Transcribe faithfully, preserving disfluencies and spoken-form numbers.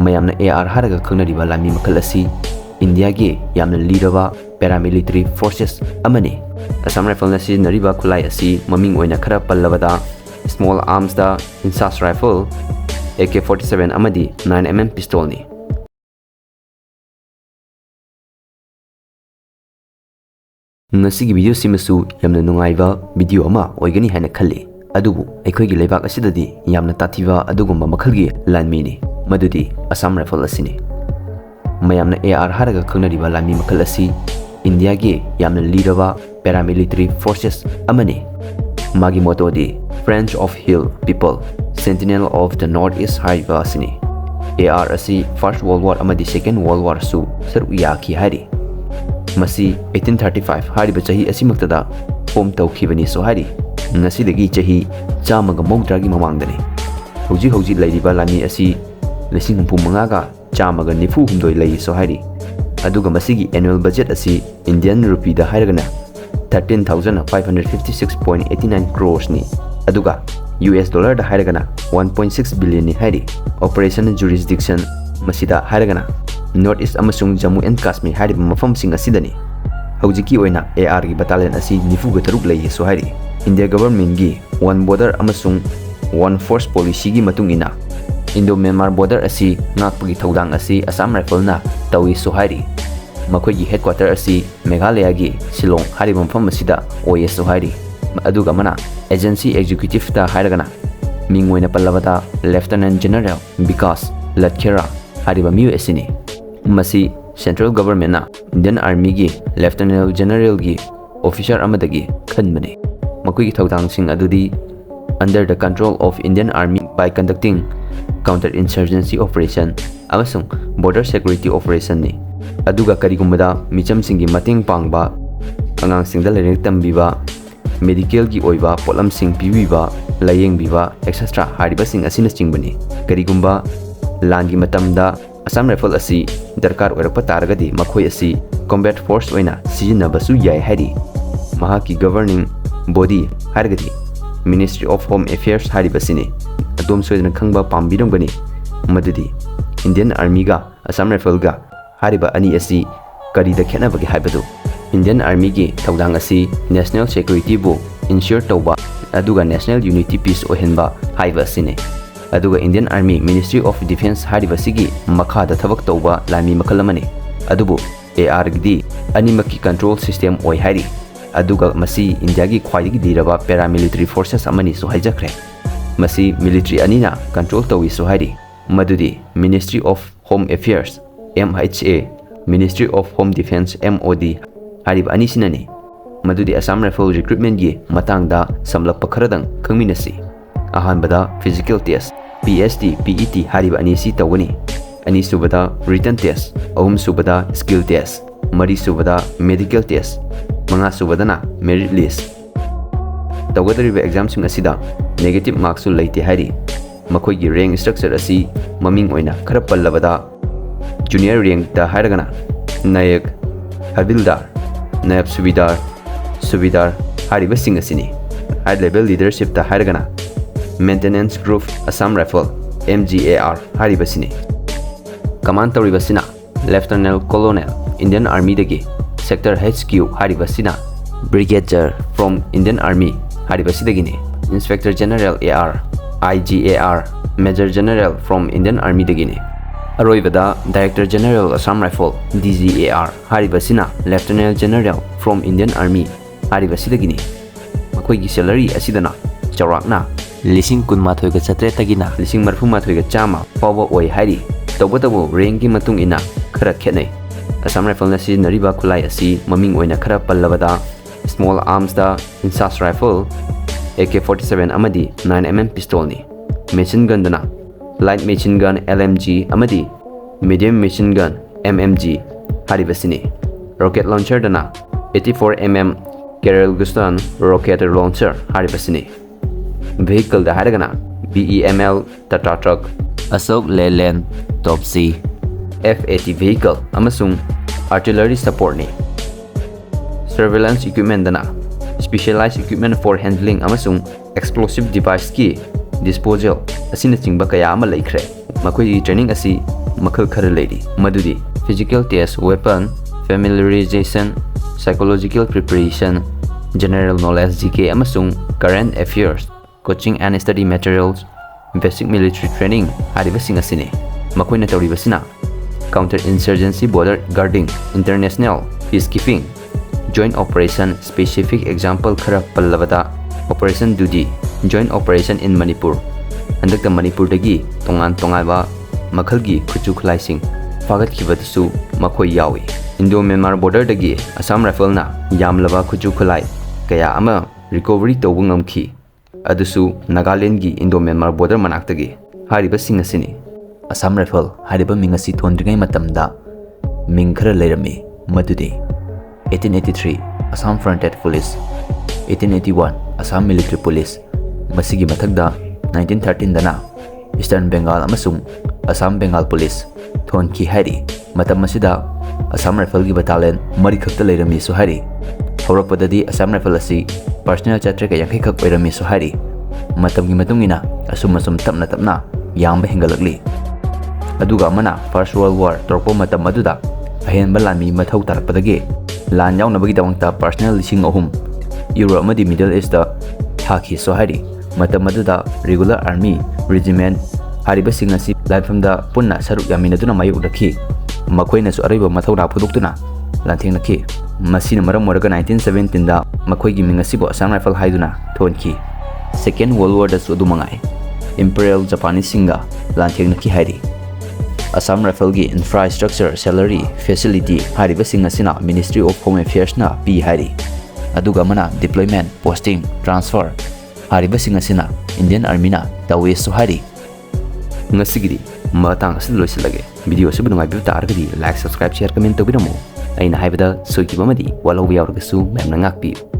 ꯃꯌꯥꯝꯅ A R ꯍꯥꯏꯔꯒ ꯈꯪꯅꯔꯤꯕ ꯂꯥꯟꯃꯤ ꯃꯈꯜ ꯑꯁꯤ ꯏꯟꯗꯤꯌꯥꯒꯤ ꯌꯥꯝꯅ ꯂꯤꯔꯕ paramilitary forces ꯑꯃꯅꯤ꯫ Assam Rifleꯅ ꯁꯤꯖꯤꯟꯅꯔꯤꯕ ꯈꯨꯠꯂꯥꯏ ꯑꯁꯤ ꯃꯃꯤꯡ ꯑꯣꯏꯅ ꯈꯔ ꯄꯜꯂꯕꯗ, small armsꯇ INSAS rifle, AK forty seven ꯑꯃꯗꯤ nine M M pistolꯅꯤ꯫ ꯉꯁꯤꯒꯤ videoꯁꯤꯃꯁꯨ ꯌꯥꯝꯅ ꯅꯨꯡꯉꯥꯏꯕ video ꯑꯃ ꯑꯣꯏꯒꯅꯤ ꯍꯥꯏꯅ ꯈꯜꯂꯤ꯫ ꯑꯗꯨꯕꯨ ꯑꯩꯈꯣꯏꯒꯤ ꯂꯩꯕꯥꯛ ꯑꯁꯤꯗꯗꯤ ꯌꯥꯝꯅ ꯇꯥꯊꯤꯕ ꯑꯗꯨꯒꯨꯝꯕ ꯃꯈꯜꯒꯤ ꯂꯥꯟꯃꯤꯅꯤ, ꯃꯗꯨꯗꯤ Assam Rifle ꯑꯁꯤꯅꯤ꯫ ꯃꯌꯥꯝꯅ ꯑꯦ ꯑꯥꯔ ꯍꯥꯏꯔꯒ ꯈꯪꯅꯔꯤꯕ ꯂꯥꯟꯃꯤ ꯃꯈꯜ ꯑꯁꯤ ꯏꯟꯗꯤꯌꯥꯒꯤ ꯌꯥꯝꯅ ꯂꯤꯔꯕ paramilitary forces ꯑꯃꯅꯤ꯫ ꯃꯥꯒꯤ mottoꯗꯤ Friends of Hill People, Sentinel of the North East ꯍꯥꯏꯔꯤꯕ ꯑꯁꯤꯅꯤ꯫ ꯑꯦ ꯑꯥꯔ ꯑꯁꯤ First World War ꯑꯃꯗꯤ Second World Warꯁꯨ ꯁꯔꯨꯛ ꯌꯥꯈꯤ ꯍꯥꯏꯔꯤ꯫ ꯃꯁꯤ eighteen thirty five ꯍꯥꯏꯔꯤꯕ ꯆꯍꯤ ꯑꯁꯤꯃꯛꯇꯗ form ꯇꯧꯈꯤꯕꯅꯤꯁꯨ ꯍꯥꯏꯔꯤ꯫ ꯉꯁꯤꯗꯒꯤ ꯆꯍꯤ ꯆꯥꯝꯃꯒ ꯃꯧꯗ꯭ꯔꯥꯒꯤ ꯃꯃꯥꯡꯗꯅꯤ꯫ ꯍꯧꯖꯤꯛ ꯍꯧꯖꯤꯛ ꯂꯩꯔꯤꯕ ꯂꯥꯟꯃꯤ ꯑꯁꯤ ꯂꯤꯁꯤꯡ ꯍꯨꯝꯐꯨ ꯃꯉꯥꯒ ꯆꯥꯝꯃꯒ ꯅꯤꯐꯨ ꯍꯨꯝꯗꯣꯏ ꯂꯩꯔꯤꯁꯨ ꯍꯥꯏꯔꯤ꯫ ꯑꯗꯨꯒ ꯃꯁꯤꯒꯤ annual budget ꯑꯁꯤ Indian rupeeꯗ ꯍꯥꯏꯔꯒꯅ thirteen thousand five hundred fifty six point eighty nine croresꯅꯤ꯫ ꯑꯗꯨꯒ U S dollarꯗ ꯍꯥꯏꯔꯒꯅ one point six billionꯅꯤ ꯍꯥꯏꯔꯤ꯫ Operation jurisdiction ꯃꯁꯤꯗ ꯍꯥꯏꯔꯒꯅ North East ꯑꯃꯁꯨꯡ Jammu and Kashmir ꯍꯥꯏꯔꯤꯕ ꯃꯐꯝꯁꯤꯡ ꯑꯁꯤꯗꯅꯤ꯫ ꯍꯧꯖꯤꯛꯀꯤ ꯑꯣꯏꯅ ꯑꯦ ꯑꯥꯔꯒꯤ battalion ꯑꯁꯤ ꯅꯤꯐꯨꯒ ꯇꯔꯨꯛ ꯂꯩꯌꯦꯁꯨ ꯍꯥꯏꯔꯤ꯫ India governmentꯒꯤ One Border ꯑꯃꯁꯨꯡ One Force policyꯒꯤ ꯃꯇꯨꯡ ꯏꯟꯅ Indo-Myanmar border ꯑꯁꯤ ꯉꯥꯛꯄꯒꯤ ꯊꯧꯗꯥꯡ ꯑꯁꯤ Assam Rifleꯅ ꯇꯧꯏꯁꯨ ꯍꯥꯏꯔꯤ꯫ ꯃꯈꯣꯏꯒꯤ headquarter ꯑꯁꯤ ꯃꯦꯘꯥꯂꯌꯥꯒꯤ ꯁꯤꯂꯣꯡ ꯍꯥꯏꯔꯤꯕ ꯃꯐꯝ ꯑꯁꯤꯗ ꯑꯣꯏꯌꯦꯁꯨ ꯍꯥꯏꯔꯤ꯫ ꯑꯗꯨꯒ ꯑꯃꯅ agency executiveꯇ ꯍꯥꯏꯔꯒꯅ ꯃꯤꯡ ꯑꯣꯏꯅ ꯄꯜꯂꯕꯗ Lieutenant General ꯕꯤꯀꯥꯁ ꯂꯠꯈꯦꯔꯥ ꯍꯥꯏꯔꯤꯕ ꯃꯤꯑꯣꯏ ꯑꯁꯤꯅꯤ꯫ ꯃꯁꯤ central governmentꯅ Indian Armyꯒꯤ Lieutenant Generalꯒꯤ officer ꯑꯃꯗꯒꯤ ꯈꯟꯕꯅꯤ꯫ ꯃꯈꯣꯏꯒꯤ ꯊꯧꯗꯥꯡꯁꯤꯡ ꯑꯗꯨꯗꯤ under the control of Indian Army by conducting counter insurgency operation ꯑꯃꯁꯨꯡ border security operationꯅꯤ꯫ ꯑꯗꯨꯒ ꯀꯔꯤꯒꯨꯝꯕꯗ ꯃꯤꯆꯝꯁꯤꯡꯒꯤ ꯃꯇꯦꯡ ꯄꯥꯡꯕ, ꯑꯉꯥꯡꯁꯤꯡꯗ ꯂꯥꯏꯔꯤꯛ ꯇꯝꯕꯤꯕ, medicalꯒꯤ ꯑꯣꯏꯕ ꯄꯣꯠꯂꯝꯁꯤꯡ ꯄꯤꯕꯤꯕ, ꯂꯥꯌꯦꯡꯕꯤꯕ, et cetera ꯍꯥꯏꯔꯤꯕꯁꯤꯡ ꯑꯁꯤꯅꯆꯤꯡꯕꯅꯤ꯫ ꯀꯔꯤꯒꯨꯝꯕ ꯂꯥꯟꯒꯤ ꯃꯇꯝꯗ Assam Rifle ꯑꯁꯤ ꯗꯔꯀꯥꯔ ꯑꯣꯏꯔꯛꯄ ꯇꯥꯔꯒꯗꯤ ꯃꯈꯣꯏ ꯑꯁꯤ combat force ꯑꯣꯏꯅ ꯁꯤꯖꯤꯟꯅꯕꯁꯨ ꯌꯥꯏ ꯍꯥꯏꯔꯤ꯫ ꯃꯍꯥꯛꯀꯤ governing body ꯍꯥꯏꯔꯒꯗꯤ Ministry of Home Affairs ꯍꯥꯏꯔꯤꯕꯁꯤꯅꯤ꯫ ꯑꯗꯣꯝ ꯁꯣꯏꯗꯅ ꯈꯪꯕ ꯄꯥꯝꯕꯤꯔꯝꯒꯅꯤ ꯃꯗꯨꯗꯤ Indian Armyꯒ Assam Rifleꯒ ꯍꯥꯏꯔꯤꯕ ꯑꯅꯤ ꯑꯁꯤ ꯀꯔꯤꯗ ꯈꯦꯠꯅꯕꯒꯦ ꯍꯥꯏꯕꯗꯨ꯫ Indian Armyꯒꯤ ꯊꯧꯗꯥꯡ ꯑꯁꯤ national securityꯕꯨ ensure ꯇꯧꯕ ꯑꯗꯨꯒ national unity, peace ꯑꯣꯏꯍꯟꯕ ꯍꯥꯏꯕ ꯑꯁꯤꯅꯤ꯫ ꯑꯗꯨꯒ Indian Army Ministry of Defence ꯍꯥꯏꯔꯤꯕꯁꯤꯒꯤ ꯃꯈꯥꯗ ꯊꯕꯛ ꯇꯧꯕ ꯂꯥꯟꯃꯤ ꯃꯈꯜ ꯑꯃꯅꯤ꯫ ꯑꯗꯨꯕꯨ ARꯒꯤꯗꯤ ꯑꯅꯤꯃꯛꯀꯤ control system ꯑꯣꯏ ꯍꯥꯏꯔꯤ꯫ ꯑꯗꯨꯒ ꯃꯁꯤ ꯏꯟꯗꯤꯌꯥꯒꯤ ꯈ꯭ꯋꯥꯏꯗꯒꯤ ꯂꯤꯔꯕ paramilitary forces ꯑꯃꯅꯤꯁꯨ ꯍꯥꯏꯖꯈ꯭ꯔꯦ꯫ ꯃꯁꯤ military ꯑꯅꯤꯅ control ꯇꯧꯏꯁꯨ ꯍꯥꯏꯔꯤ, ꯃꯗꯨꯗꯤ Ministry of Home Affairs, MHA, Ministry of Home Defence, MOD, ꯍꯥꯏꯔꯤꯕ ꯑꯅꯤꯁꯤꯅꯅꯤ꯫ ꯃꯗꯨꯗꯤ Assam Rifle recruitmentꯀꯤ ꯃꯇꯥꯡꯗ ꯁꯝꯂꯞꯄ ꯈꯔꯗꯪ ꯈꯪꯃꯤꯟꯅꯁꯤ꯫ ꯑꯍꯥꯟꯕꯗ physical test, PST, PET ꯍꯥꯏꯔꯤꯕ ꯑꯅꯤꯁꯤ ꯇꯧꯒꯅꯤ꯫ ꯑꯅꯤꯁꯨꯕꯗ written test, ꯑꯍꯨꯝꯁꯨꯕꯗ skill test, ꯃꯔꯤꯁꯨꯕꯗ medical test, ꯃꯉꯥꯁꯨꯕꯗꯅ merit list꯫ ꯇꯧꯒꯗꯧꯔꯤꯕ examꯁꯤꯡ ꯑꯁꯤꯗ negative markꯁꯨ ꯂꯩꯇꯦ ꯍꯥꯏꯔꯤ꯫ ꯃꯈꯣꯏꯒꯤ rank structure ꯑꯁꯤ ꯃꯃꯤꯡ ꯑꯣꯏꯅ ꯈꯔ ꯄꯜꯂꯕꯗ, junior rankꯇ ꯍꯥꯏꯔꯒꯅ ꯅꯥꯌꯛ, ꯍꯕꯤꯜꯗꯥꯔ, ꯅꯥꯌꯕ ꯁꯨꯕꯤꯗꯥꯔ, ꯁꯨꯕꯤꯗꯥꯔ ꯍꯥꯏꯔꯤꯕꯁꯤꯡ ꯑꯁꯤꯅꯤ꯫ High level leadershipꯇ ꯍꯥꯏꯔꯒꯅ Maintenance Group, Assam Rifle, MGAR ꯍꯥꯏꯔꯤꯕꯁꯤꯅꯤ꯫ Command ꯇꯧꯔꯤꯕꯁꯤꯅ Lieutenant Colonel, Indian Armyꯗꯒꯤ, Sector HQ ꯍꯥꯏꯔꯤꯕꯁꯤꯅ Brigadier from Indian Army ꯍꯥꯏꯔꯤꯕꯁꯤꯗꯒꯤꯅꯤ꯫ Inspector General AR, IGAR, Major General from Indian Armyꯗꯒꯤꯅꯤ꯫ ꯑꯔꯣꯏꯕꯗ Director General Assam Rifle, DGAR ꯍꯥꯏꯔꯤꯕꯁꯤꯅ Lieutenant General from Indian Army ꯍꯥꯏꯔꯤꯕꯁꯤꯗꯒꯤꯅꯤ꯫ ꯃꯈꯣꯏꯒꯤ salary ꯑꯁꯤꯗꯅ ꯆꯥꯎꯔꯥꯛꯅ ꯂꯤꯁꯤꯡ ꯀꯨꯟꯃꯥꯊꯣꯏꯒ ꯆꯥꯇ꯭ꯔꯦꯠꯇꯒꯤꯅ ꯂꯤꯁꯤꯡ ꯃꯔꯤꯐꯨꯃꯥꯊꯣꯏꯒ ꯆꯥꯝꯃ ꯐꯥꯎꯕ ꯑꯣꯏ ꯍꯥꯏꯔꯤ꯫ ꯇꯧꯕꯇꯕꯨ rankꯀꯤ ꯃꯇꯨꯡ ꯏꯟꯅ ꯈꯔ ꯈꯦꯠꯅꯩ꯫ Assam Rifleꯅ ꯁꯤꯖꯤꯟꯅꯔꯤꯕ ꯈꯨꯠꯂꯥꯏ ꯑꯁꯤ ꯃꯃꯤꯡ ꯑꯣꯏꯅ ꯈꯔ ꯄꯜꯂꯕꯗ, small armsꯇ INSAS rifle, AK forty seven ꯑꯃꯗꯤ nine MM pistolꯅꯤ꯫ Machine gunꯗꯅ light machine gun, LMG ꯑꯃꯗꯤ medium machine gun, MMG ꯍꯥꯏꯔꯤꯕꯁꯤꯅꯤ꯫ Rocket launcherꯗꯅ eighty four MM Carl Gustafson rocket launcher ꯍꯥꯏꯔꯤꯕꯁꯤꯅꯤ꯫ Vehicleꯗ ꯍꯥꯏꯔꯒꯅ BEML, Tata truck, Ashok Leyland, Topsy, F eighty vehicle ꯑꯃꯁꯨꯡ artillery supportꯅꯤ꯫ Surveillance equipmentꯗꯅ specialized equipment for handling ꯑꯃꯁꯨꯡ explosive deviceꯀꯤ disposal, ꯑꯁꯤꯅꯆꯤꯡꯕ ꯀꯌꯥ ꯑꯃ ꯂꯩꯈ꯭ꯔꯦ꯫ ꯃꯈꯣꯏꯒꯤ training ꯑꯁꯤ ꯃꯈꯜ ꯈꯔ ꯂꯩꯔꯤ, ꯃꯗꯨꯗꯤ physical test, weapon familiarization, psychological preparation, general knowledge, G K, ꯑꯃꯁꯨꯡ current affairs, coaching and study materials, basic military training ꯍꯥꯏꯔꯤꯕꯁꯤꯡ ꯑꯁꯤꯅꯤ꯫ ꯃꯈꯣꯏꯅ ꯇꯧꯔꯤꯕꯁꯤꯅ counter insurgency, border guarding, international peacekeeping, joint operation, specific example ꯈꯔ ꯄꯜꯂꯕꯗ Operation Dudi, joint operation in Manipur, ꯍꯟꯗꯛꯇ ꯃꯅꯤꯄꯨꯔꯗꯒꯤ ꯇꯣꯉꯥꯟ ꯇꯣꯉꯥꯟꯕ ꯃꯈꯜꯒꯤ ꯈꯨꯠꯁꯨ ꯈꯨꯠꯂꯥꯏꯁꯤꯡ ꯐꯥꯒꯠꯈꯤꯕꯗꯨꯁꯨ ꯃꯈꯣꯏ ꯌꯥꯎꯏ꯫ Indo Myanmar borderꯗꯒꯤ Assam Rifleꯅ ꯌꯥꯝꯂꯕ ꯈꯨꯠꯁꯨ ꯈꯨꯠꯂꯥꯏ ꯀꯌꯥ ꯑꯃ recovery ꯇꯧꯕ ꯉꯝꯈꯤ, ꯑꯗꯨꯁꯨ ꯅꯥꯒꯥꯂꯦꯟꯒꯤ Indo Myanmar border ꯃꯅꯥꯛꯇꯒꯤ꯫ ꯍꯥꯏꯔꯤꯕꯁꯤꯡ ꯑꯁꯤꯅꯤ꯫ Assam Rifle ꯍꯥꯏꯔꯤꯕ ꯃꯤꯡ ꯑꯁꯤ ꯊꯣꯟꯗ꯭ꯔꯤꯉꯩ ꯃꯇꯝꯗ ꯃꯤꯡ ꯈꯔ ꯂꯩꯔꯝꯃꯤ, ꯃꯗꯨꯗꯤ eighteen eighty-three Assam Frontier Police, eighteen eighty-one Assam Military Police, ꯃꯁꯤꯒꯤ ꯃꯊꯪꯗ nineteen thirteenꯗꯅ Eastern Bengal ꯑꯃꯁꯨꯡ Assam Bengal Police ꯊꯣꯟꯈꯤ ꯍꯥꯏꯔꯤ꯫ ꯃꯇꯝ ꯑꯁꯤꯗ Assam Rifleꯒꯤ battalion ꯃꯔꯤꯈꯛꯇ ꯂꯩꯔꯝꯃꯤꯁꯨ ꯍꯥꯏꯔꯤ꯫ ꯍꯧꯔꯛꯄꯗꯗꯤ Assam Rifle ꯑꯁꯤ personnel ꯆꯥꯇ꯭ꯔꯦꯠꯀ ꯌꯥꯡꯈꯩ ꯈꯛ ꯑꯣꯏꯔꯝꯃꯤꯁꯨ ꯍꯥꯏꯔꯤ꯫ ꯃꯇꯝꯒꯤ ꯃꯇꯨꯡ ꯏꯟꯅ ꯑꯁꯨꯝ ꯑꯁꯨꯝ ꯇꯞꯅ ꯇꯞꯅ ꯌꯥꯝꯕ ꯍꯦꯟꯒꯠꯂꯛꯂꯤ꯫ ꯑꯗꯨꯒ ꯑꯃꯅ First World War ꯇꯧꯔꯛꯄ ꯃꯇꯝ ꯑꯗꯨꯗ ꯑꯍꯦꯟꯕ ꯂꯥꯟꯃꯤ ꯃꯊꯧ ꯇꯥꯔꯛꯄꯗꯒꯤ ꯂꯥꯟ ꯌꯥꯎꯅꯕꯒꯤꯗꯃꯛꯇ personnel ꯂꯤꯁꯤꯡ ꯑꯍꯨꯝ Europe ꯑꯃꯗꯤ Middle Eastꯇ ꯊꯥꯈꯤꯁꯨ ꯍꯥꯏꯔꯤ꯫ ꯃꯇꯝ ꯑꯗꯨꯗ regular army regiment ꯍꯥꯏꯔꯤꯕꯁꯤꯡ ꯑꯁꯤ ꯂꯥꯟꯐꯝꯗ ꯄꯨꯟꯅ ꯁꯔꯨꯛ ꯌꯥꯃꯤꯟꯅꯗꯨꯅ ꯃꯥꯌꯣꯛꯅꯈꯤ꯫ ꯃꯈꯣꯏꯅꯁꯨ ꯑꯔꯣꯏꯕ ꯃꯊꯧꯅꯥ ꯐꯣꯡꯗꯣꯛꯇꯨꯅ ꯂꯥꯟꯊꯦꯡꯅꯈꯤ꯫ ꯃꯁꯤꯅ ꯃꯔꯝ ꯑꯣꯏꯔꯒ nineteen seventeenꯗ ꯃꯈꯣꯏꯒꯤ ꯃꯤꯡ ꯑꯁꯤꯕꯨ Assam Rifle ꯍꯥꯏꯗꯨꯅ ꯊꯣꯟꯈꯤ꯫ Second World Warꯗꯁꯨ ꯑꯗꯨ ꯃꯉꯥꯏ, Imperial Japaneseꯁꯤꯡꯒ ꯂꯥꯟꯊꯦꯡꯅꯈꯤ ꯍꯥꯏꯔꯤ꯫ Assam Rifleꯒꯤ infrastructure, salary, facility ꯍꯥꯏꯔꯤꯕꯁꯤꯡ ꯑꯁꯤꯅ Ministry of Home Affairsꯅ ꯄꯤ ꯍꯥꯏꯔꯤ꯫ ꯑꯗꯨꯒ ꯑꯃꯅ deployment, posting, transfer ꯍꯥꯏꯔꯤꯕꯁꯤꯡ ꯑꯁꯤꯅ Indian Armyꯅ ꯇꯧꯏꯁꯨ ꯍꯥꯏꯔꯤ꯫ ꯉꯁꯤꯒꯤꯗꯤ ꯃꯇꯥꯡ ꯑꯁꯤꯗ ꯂꯣꯏꯁꯤꯜꯂꯒꯦ꯫ Video ꯑꯁꯤꯕꯨ ꯅꯨꯡꯉꯥꯏꯕꯤꯕ ꯇꯥꯔꯒꯗꯤ like, subscribe, share, comment ꯇꯧꯕꯤꯔꯝꯃꯨ꯫ ꯑꯩꯅ ꯍꯥꯏꯕꯗ ꯁꯣꯏꯈꯤꯕ ꯑꯃꯗꯤ ꯋꯥꯠꯍꯧꯕ ꯌꯥꯎꯔꯒꯁꯨ ꯃꯌꯥꯝꯅ ꯉꯥꯛꯄꯤꯌꯨ꯫